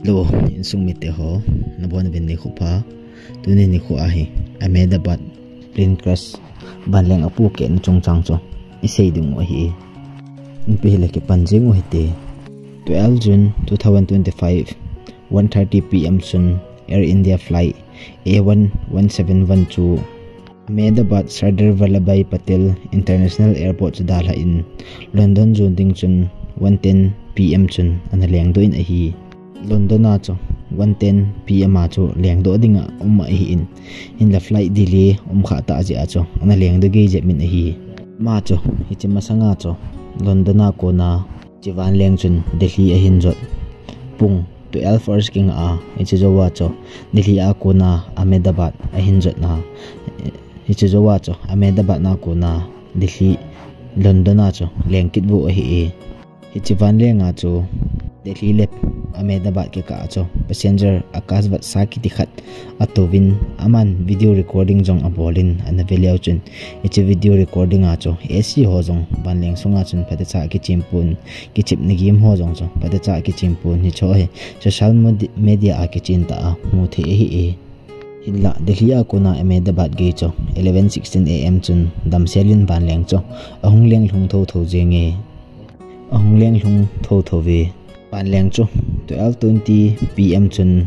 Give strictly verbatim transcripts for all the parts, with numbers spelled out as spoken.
Hello, insung mite ho, nabon uvin nikho pha. Tuni nikho ahi, Ahmedabad plane crash vanleng apohkeh na chungchang chu isei ding u ahi. Ipi hile kipan jing u hite. Twelve June two thousand twenty-five, one thirty P M chun Air India flight A one one seven one chu Ahmedabad Sardar Vallabhbhai Patel International Airport chu dalha in London jon ding chun one ten P M chun ana lengdoh in ahi. London a chu one ten P M a chu lengdoh dinga um ahi in, hinla flight delay um kha ta jeh a chu ana lengdoh gei jep in ahi. Ama chu hiche masanga chu London a kona hiche vanleng chun Delhi ahin jot. Pung twelve hours kinga a, hiche jouva chu Delhi a kona Ahmedabad ahin jot na. Hiche jouva chu Ahmedabad na kona Delhi, London a chu leng kit u ahi e. Hiche vanleng a chu Delhi le Ahmedabad kikah a chu passenger Akash Vatsya kiti khat atouvin, aman video recording jong abol in ana ve leu chun, hiche video recording a chu A C ho jong vanleng sunga chun phatecha kichim pon, kichepna gim ho jong chu phatecha kichim pon, hiche hi social medi-, media a kichen tah a mu thei ahi e. Hinla Delhi a kona Ahmedabad gei chu eleven sixteen A M chun damsel in vanleng chu ahung leng lhung thotho jing e. Ahung leng lhung thotho ve. Vanleng chu twelve twenty P M chun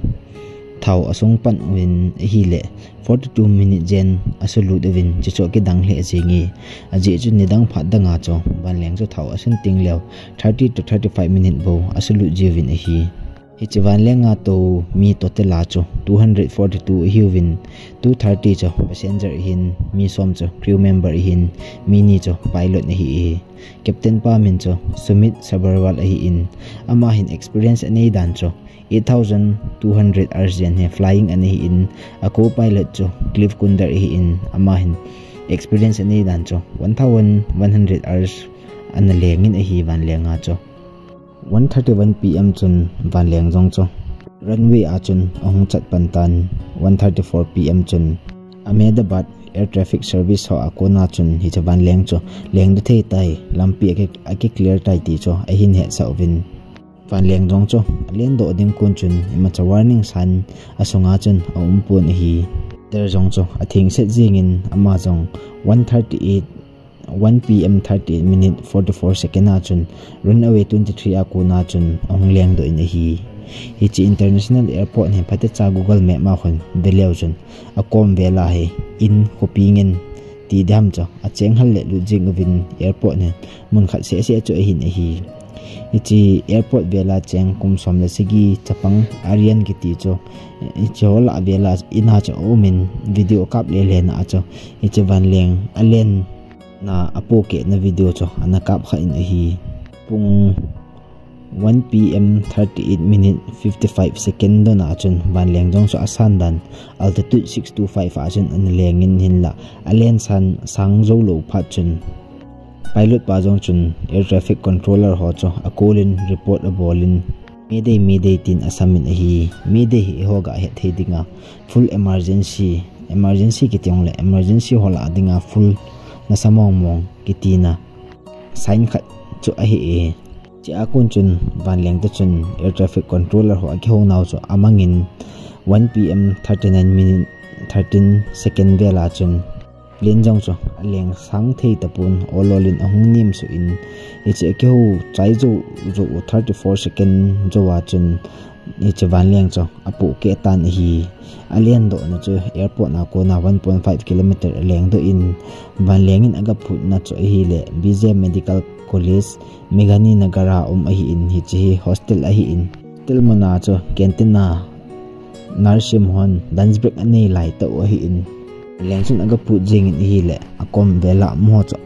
thao asung pan uvin ahile forty-two minute jen asulut uvin, chuchu kidang lheh jing e. Ajeh chu nidang phat danga chu vanleng chu thao asun teng leu thirty to thirty-five minute bou asulut jiuvin ahi. Hiche vanleng a tou mi total a chu two hundred forty-two ahiuvin, two thirty chu passenger ahin, mi som chu crew member ahin, mi ni chu pilot ahi e. Captain pa min chu Sumit Sabharwal ahi in, ama hin experience anei dan chu eight thousand two hundred hours jen hi flying ana hi in, a co-pilot chu Cliff Kunder ahi in, ama hin experience anei dan chu one thousand one hundred hours ana leng in ahi vanleng a chu. One thirty-one P M chun vanleng jong chu runway a chun ahung chat pan tan, one thirty-four P M chun Ahmedabad Air Traffic Service ho a kona chun hiche vanleng chu lengdoh thei tai, lampi aki, aki clear tai ti chu ahin hetsah uvin. Vanleng jong chu alendoh ding kon chun imacha warning sign asunga chun aum pon ahi. Radar jong chu athengset jingin ama jong one thirty-eight, one P M thirty-eight minute forty-four second a chun runway twenty-three a kona chun ahung lengdoh in ahi. Hiche international airport hi phatecha Google Map a khun ve leu chun akom vel a hi in khopi ngen ti diham chu acheng hal le lut jing uvin airport hi mun khat seh seh chu ahin ahi. Hiche airport vel a cheng kum som le sagi chapang Aryan kiti chu hiche ho lah vel a in a chu aumin video kap le le na a chu hiche vanleng alen na apohkeh na video chu ana kap kha in ahi. Pung one P M thirty-eight minute fifty-five second don a chun vanleng jong chu asan dan altitude six two five a chun ana leng in hinla alen san sang jou lou phat chun pilot pa jong chun air traffic controller ho chu a call in report abol in Mayday, Mayday tin asamin ahi. Mayday hi eiho ga het thei dinga full emergency, emergency kiti jongle emergency ho lah dinga full nasa mong mong kitina sign khat chu ahi e. Hiche a kon chun vanleng te chun air traffic controller ho akihou nau chu amangin one P M thirty-nine minute thirteen second vel a chun plane jong chu aleng sang thei tapon, ol ol in ahung nem suh in, hiche akihou chai jou jou thirty-four second jou a chun hiche vanleng chu apohkeh tan ahi. Alendoh na chu airport na kona one point five kilometer alengdoh in, vanleng in aga phut na chu ahile B J Medical College, Meghani Nagar a um ahi in, hiche hi hostel ahi in, hostel mun a chu canteen a nurse hon lunch break anei lai tah u ahi in, leng chun aga phut jing in ahile akom vel a amaho chu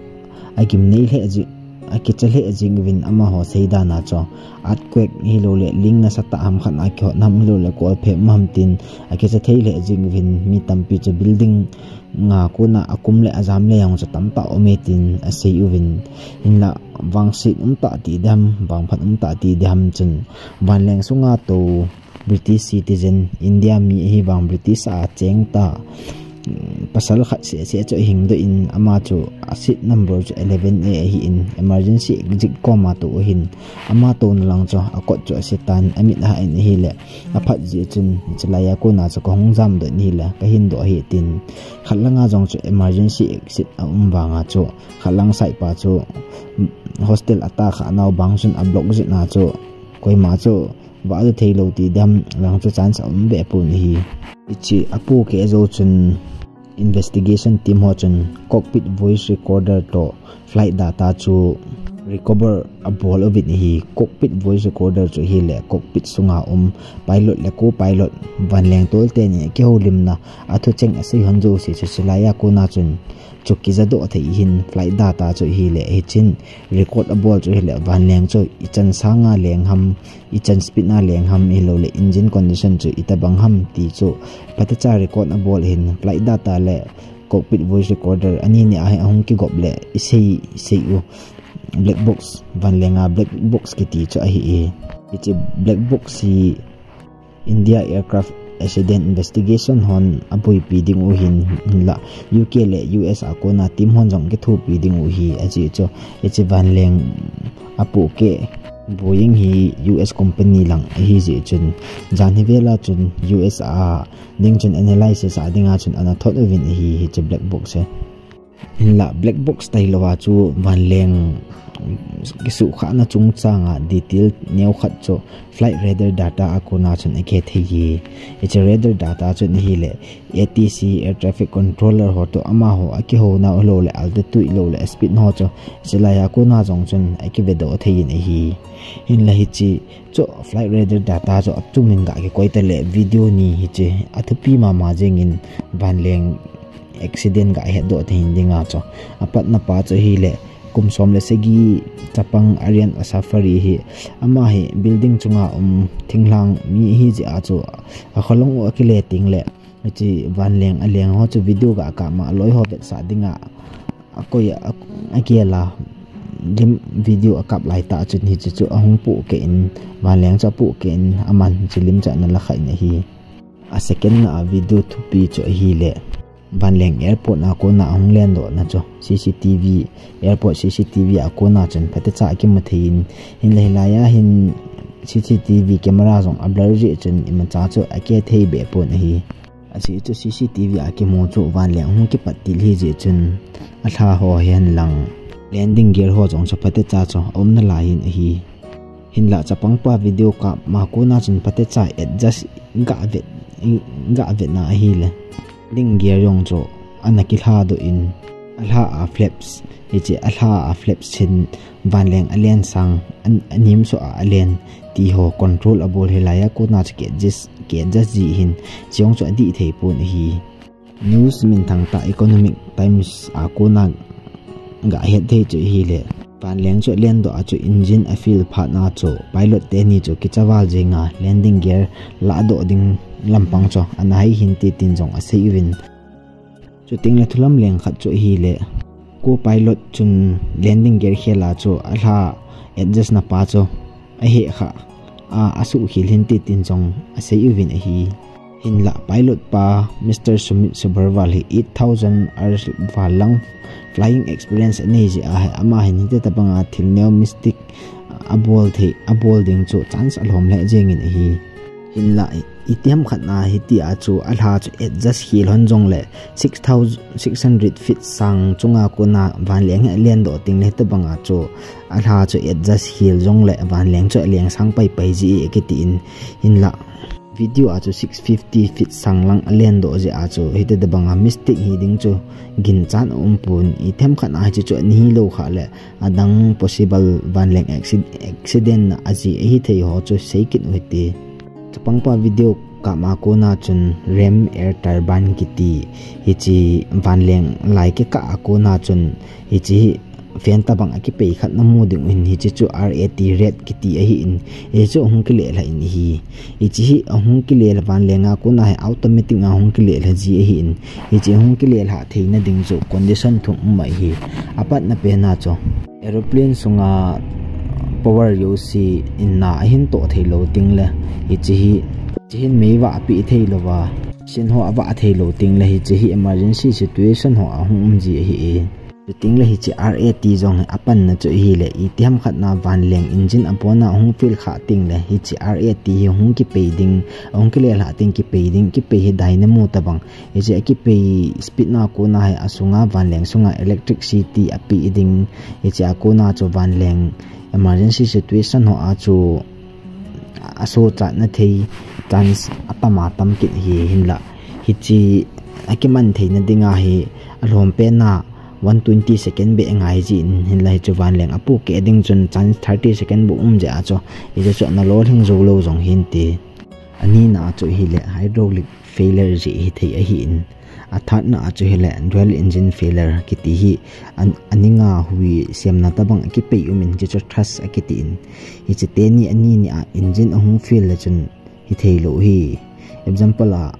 agim nei lheh jing, akicha lheh jing uvin amaho seidan a chu earthquake hilou le ling nasatah ham khat a kihot ham hilou le kolphe um ham tin akicha thei lheh jing uvin mi tampi chu building nga kona akum le ajam le jong chu tamtah um e tin asei uvin, hinla vangset um tah ti diham, vangphat um tah ti diham chun vanleng sunga tou British citizen, India mi ahi vang British a cheng tah Pasal khat seh seh chu ahing doh in, ama chu a seat number chu eleven A ahi in, emergency exit kom a tou ahin, ama touna lang chu a kot chu ase tan, amit a hah in ahile, aphat jeh chun, chulai a kona chu kahung jam doh in ahile, kahin doh ahi tin, khat langa jong chu emergency exit aum vanga chu, khat lang side pa chu, hostel a ta kha nau bang chun a block jeh a chu, koima chu, vah doh thei lou ti dam lang chu chance aum ve pon ahi. Hiche apohkeh jou chun investigation team ho chun cockpit voice recorder toh flight data chu recover abol uvin ahi. Cockpit voice recorder chu ahile cockpit sunga um pilot le co-pilot vanleng tol teni akihoulimna a thucheng asei hon jouse chu chulai a kona chun chu kija doh thei ahin flight data chu ahile hichan record abol chu ahile vanleng chu ichan sanga leng ham, ichan speed a leng ham, ahilouleh engine condition chu itobang ham ti chu phatecha record abol ahin flight data le cockpit voice recorder ani ni a hi ahung kigop le isei, isei u black box, vanleng a black box kiti chu ahi e. Hiche black box hi India Aircraft Accident Investigation hon aboipi ding u ahin, hinlah U K le U S a kona team hon jong kithopi ding u ahi, ajeh chu hiche vanleng apohkeh Boeing hi U S company lang ahi jeh chun, jan hi vela chun U S a ding chun analysis a dinga chun ana thot uvin ahi, hiche black box hi. Hinlah black box tailou a chu vanleng kisuhkhahna chungchang a detail neo khat chu flight radar data a kona chun akihethei e. Hiche radar data chun ahile A T C, air traffic controller ho toh amaho akihouna u lou le altitude lou le speed ho chu chulai a kona jong chun akivedoh thei in ahi. Hinlah hiche chu flight radar data chu achungin gah kikoi tale video ni hiche athupi mama jengin vanleng accident gah hetdoh thei in dinga chu. Apatna pa chu ahile kum som le sagi chapang Aryan Safari hi ama hi building chunga um thinglhang mi ahi jeh a chu akholong u akile tengle hiche vanleng aleng ho chu video gah kap ma aloi ho vetsah dinga akoi a, a, agel a lim video akap laitah chun hiche chu ahung pohkeh in vanleng chu apohkeh in aman hiche lim chu ana lakhah in ahi. A second na a video thupi chu ahile vanleng airport a kona ahung lendohna chu C C T V, airport C C T V a kona chun phatecha akimu thei in, hinlah hilai a hin C C T V camera jong ablur jeh chun imacha chu akihethei be pon ahi. Ajeh chu C C T V a kimu chu vanleng hung kipat til ahi jeh chun alha ho hihen lang landing gear ho jong chu phatecha chu aum nalai in ahi. Hinlah chapang pa video kap ma kona chun phatecha adjust gah vet, gah vetna ahile landing gear jong chu ana kilhadoh in alha a flaps, hiche alha a flaps chun vanleng alen sang, an, anem soh a alen ti ho control abol hilai a kona chu ki adjust, ki adjust ji hin, chujong chu adih thei pon ahi. News minthang tah Economic Times a kona gah hethei chu ahile vanleng chu alendoh a chu engine afail phat na chu pilot teni chu kicha val jenga landing gear lahdoh ding lampang chu ana hai hinte tin jong asei uvin. Chutengle thulam leng khat chu ahile co-pilot chun landing gear khel a chu alha adjust na pa chu ahehkhah a, asuhkhel hinte tin jong asei uvin ahi. Hinlah pilot pa Mister Sumit Sabharwal hi eight thousand hours val lang flying experience anei jeh a hi ama hin hitia tobanga thil neo mistake abol thei, abol ding chu chance alhom lheh jengin ahi. Hinlah itiham khat na hitia chu alha chu adjust khel hon jongle six thousand six hundred feet sang chunga kona vanleng hi alendoh tengle hitobanga chu alha chu adjust khel jongle vanleng chu aleng sang paipai ji e kitin, hinlah video a chu six fifty feet sang lang alendoh jeh a chu hitia tobanga mistake hi ding chu ginchat aum pon, itiham khat na hiche chu ana hilou khah le adang possible vanleng acci-, accident na ajeh ahithei ho chu seikit u hite. Chapangpa video kap ma kona chun Ram Air Turbine kiti hiche vanleng lai kikah a kona chun hiche hi fan tobang akipei khat namu ding u ahin, hiche chu R A T red kiti ahin, hiche chu ahung kilelhah in ahi. Hiche hi ahung kilelhah vanleng a kona hi automatic a hung kilelhah ji ahin, hiche ahung kilelhah theina ding chu condition thum um ahi. Apatna pen a chu aeroplane sunga power jouse in na ahin toh theilou tengle hiche hi, hiche hin meivah apeh theilouva, Sin ho ava thei lou teng le hiche hi emergency situation ho ahung um ji ahi e. Chuteng le hiche R A T jong hi apanna chu ahile, itiham khat na vanleng engine abona ahung fail kha teng le hiche R A T hi hung kipei ding, ahung kile lha teng kipei ding, kipei hi dynamo tabang. Hiche akipei speed na kona hi asunga vanleng sunga electricity api ding. Hiche a kona chu vanleng emergency situation ho a chu asochatna thei chance atam atam kit hi hinla. Hiche akiman theina dinga hi alhom pen a one twenty second beh ngai jin hinla hichu vanleng apu ke ding chun chance thirty second bou um je a chu. Hichu chu ana lolhing jou lou jong hinte. Anina a chu hile hydraulic failure jeh hithei ahin. Athatna a chu hile dual engine failure kiti hi an, aninga hui siamna tabang akipei umin hichu thrust akitin. Hiche teni ani ni a engine ahung fail le chun hithei lou hi. Example a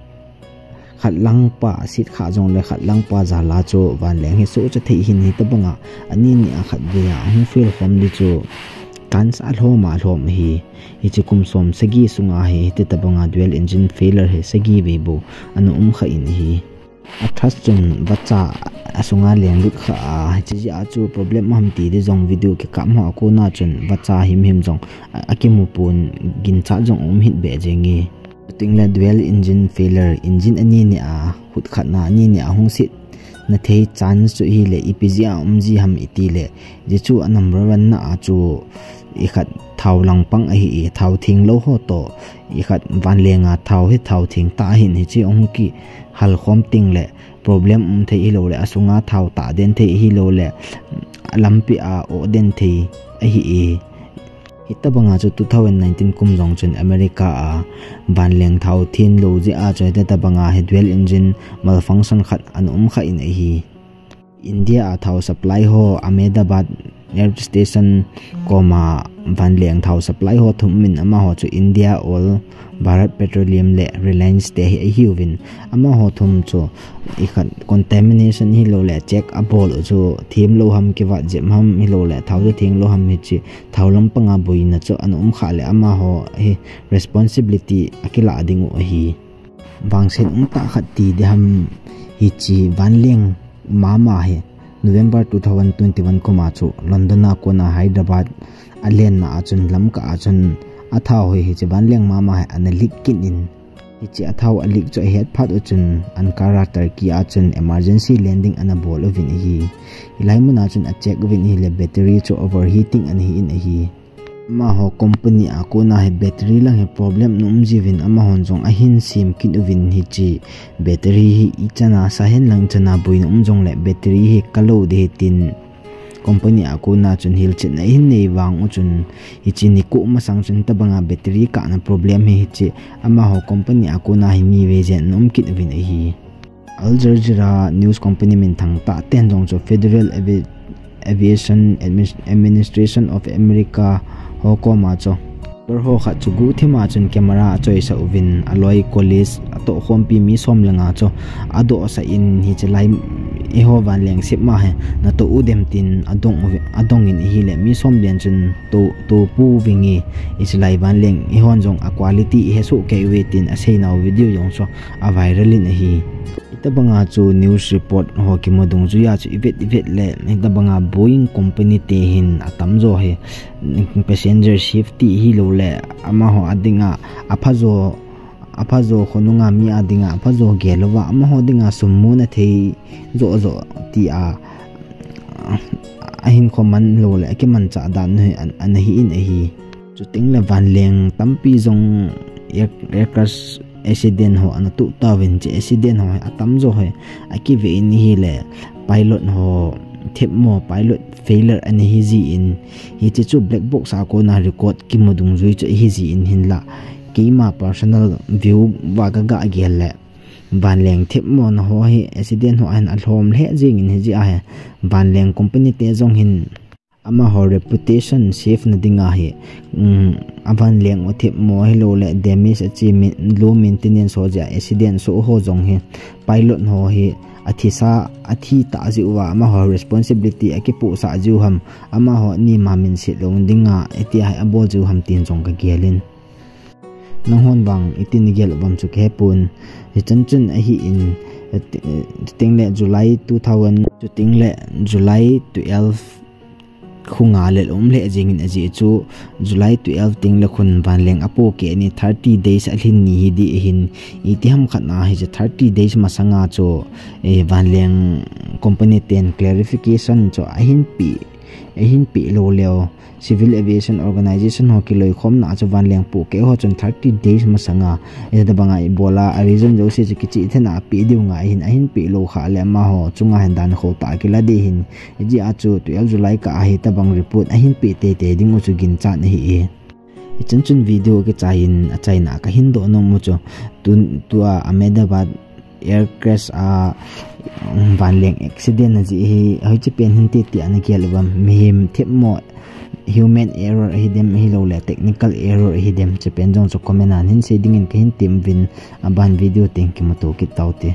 khat lang pa seat kha jong le khat lang pa jal a chu vanleng hi socha thei hin hitabanga ani ni a khat vei a ahung fail khom di chu chance alhom alhom hi. Hiche kum som sagi sunga hi hiti tabanga dual engine failure hi sagi vei bou ana um kha in ahi. Athrust chun vacha asunga leng lut kha a, hiche jeh a chu problem ham ti di jong video kikap ho a kona chun vacha himhim jong a, akimu pon ginchat jong um hih beh jeng e. Chuteng le dual engine failure, engine ani ni a hut khat na ani ni a hung sit na thei chance chu hile ipi jeh a um ji ham iti le, hichu a number one na a chu ikhat thao lang pang ahi e, thao theng lou ho toh ikhat vanleng a thao hi thao theng ta ahin hiche ahung kihal khom teng le problem um thei hilou le asunga thao ta den thei hilou le lampi a o den thei ahi e. Hitabanga chu two thousand nineteen kum jong chun America a vanleng thao theng lou jeh a chu hiti tabanga hi dual engine malfunction khat ana um kha in ahi. India a thao supply ho Ahmedabad air station koma vanleng thao supply ho thum min amaho chu India Oil, Bharat Petroleum le Reliance te hi ahiuvin amaho thum chu ikhat contamination hilou le check abol u chu theng lou ham kivat jep ham hilou le thao chu theng lou ham hiche thao lampanga boina chu ana um kha le amaho hi responsibility akilah ding u ahi. Vangset um tah khat ti di ham hiche vanleng mama hi November two thousand twenty-one kum a chu London a kona Hyderabad a lenna a chun lamka a chun athao hi hiche vanleng mama hi ana leak kit in hiche athao a leak chu ahet phat u chun Ankara Turkey a chun emergency landing ana bol uvin ahi. Hilai mun a chun a check uvin ahile battery chu overheating ana hi in ahi. Amaho company a kona hi battery lang hi problem na um jiuvin amahon jong ahin sem kit uvin hiche battery hi ichan a sa hen lang chan a boina um jong le battery hi kalou di hi tin company a kona chun hilchetna ahin nei vang u chun hiche nikho masang chun tabanga battery kahna problem hi hiche amaho company a kona hi mi vei jen na um kit uvin ahi. Al Jazeera News Company minthang tah ten jong chu Federal Avi-, Aviation Admi-, Administration of America ho koma chu driver ho khat chu guhthim a chun camera achoisah uvin aloi college atohkhompi mi som le nga chu adohsah in hiche lai eiho vanleng sep ma hi natoh u dem tin adong uvi-, adong in ahile mi som le nga chun to, to pu vinge hiche lai vanleng eihon jong a quality ihe soh kei uve tin aseinau video jong chu a viral in ahi. Hitabanga chu news report ho kimu dungjuia chu ivet ivet le hitabanga Boeing company te hin atamjo hi passenger safety hilou le amaho a dinga aphajo, aphajo khonunga mi a dinga aphajo gel louva amaho dinga sum muna thei joh joh tia ahin khoman lou le akimanchah dan hi an, ana hi in ahi. Chuteng le vanleng tampi jong air-, aircraft accident ho ana tuh tauvin hiche accident ho hi atamjo hi akive in ahile pilot ho themmo pilot failure ana hi jin hiche chu black box a kona record kimu dungjui chu ahi jin hinla keima personal view va kaga gel le vanleng themmona ho hi accident ho ahin alhom lheh jeng in hijeh a hi vanleng company te jong hin amaho reputation save na dinga hi, um, avanleng u themmo hilou le damage ache mi-, low maintenance ho jeh a accident soh ho jong hi pilot ho hi athisa, athi tah jeh uva amaho responsibility akipohsah jeh u ham amaho nima minset lou dinga itia hi abol jeh u ham tin jong kagel in. Nanghon vang iti nagel uvem chu kahepon. Hichan chun ahin, eh, ti-, eh, chutengle July two thousand, chutengle July twelve khunga le um le jingin ajeh chu July twelve tengle khun vanleng apohkeh ni thirty days alhin ni hi ding ahin, iti ham khat na hiche thirty days masanga chu, eh, vanleng company ten clarification chu ahinpeh, ahinpeh lou leu. Civil Aviation Organization ho kiloikhomna chu vanleng pohkeh ho chun thirty days masanga, eh, tabanga ibola a reason jouse chu kicheh thei na peh diu ngai hin ahinpeh lou kha le amaho chunga hin dan khotah kila ding ahin, ajeh chu twelve July kah a hitabang report ahinpeh teitei diu chu ginchat ahi e. Hichan chun video kichai in achaina kahin doh nom u chu tun, tua Ahmedabad air crash a, um, vanleng accident ajeh hi, hoiche pen hinte tia nagel uvem, mihem themmo, human error ahidem ahiloule technical error ahidem, chepen jong chu comment a nahin sei dingin kahin tem uvin, aban video teng kimuto kit taute.